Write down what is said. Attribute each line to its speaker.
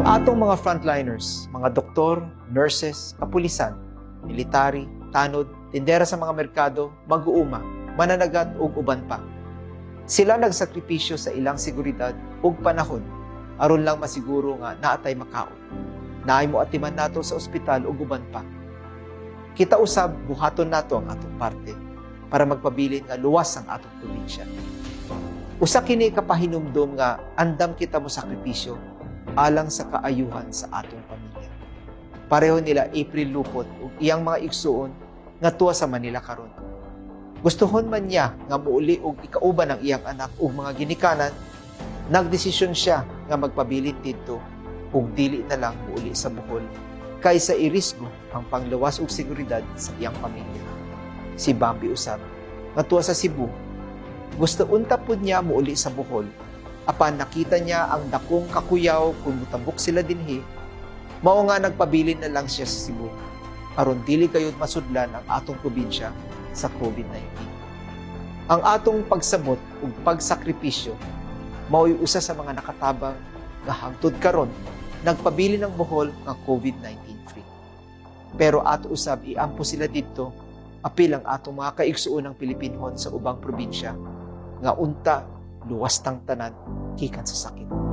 Speaker 1: Atong mga frontliners, mga doktor, nurses, kapulisan, military, tanod, tindera sa mga merkado, mag-uuma, mananagat ug uban pa. Sila nagsakripisyo sa ilang seguridad ug panahon aron lang masiguro nga naa tay makaon, naay moatiman nato sa ospital ug uban pa. Kita usab, buhaton nato ang atong parte para magpabilin nga luwas ang atong probinsya. Usa kini ka pahinumdom nga andam kita mo sakripisyo alang sa kaayuhan sa atong pamilya. Pareho nila April Lupot ug iyang mga igsuon nga tuwa sa Manila karon. Gustuhon man niya nga muuli og ikauban ang iyang anak ug mga ginikanan, nagdesisyon siya nga magpabilin didto ug dili na lang muuli sa Bohol kaysa irisgo ang panglawas ug seguridad sa iyang pamilya. Si Bambi usab, nga tuwa sa Cebu, gusto unta pud niya muuli sa Bohol, apan nakita niya ang dakong kakuyaw kung mutabok sila dinhi, mao nga nagpabilin na lang siya sa Cebu aron dili gayud masudlan ang atong probinsya sa COVID-19. Ang atong pagsabot ug pagsakripisyo mao'y usa sa mga nakatabang nga hangtod karon nagpabilin ang Bohol nga COVID-19 free. Pero ato usab iampo sila didto, apil ang atong mga kaigsuonang Pilipinhon sa ubang probinsya, nga unta luwas tang tanan gikan sa sakit.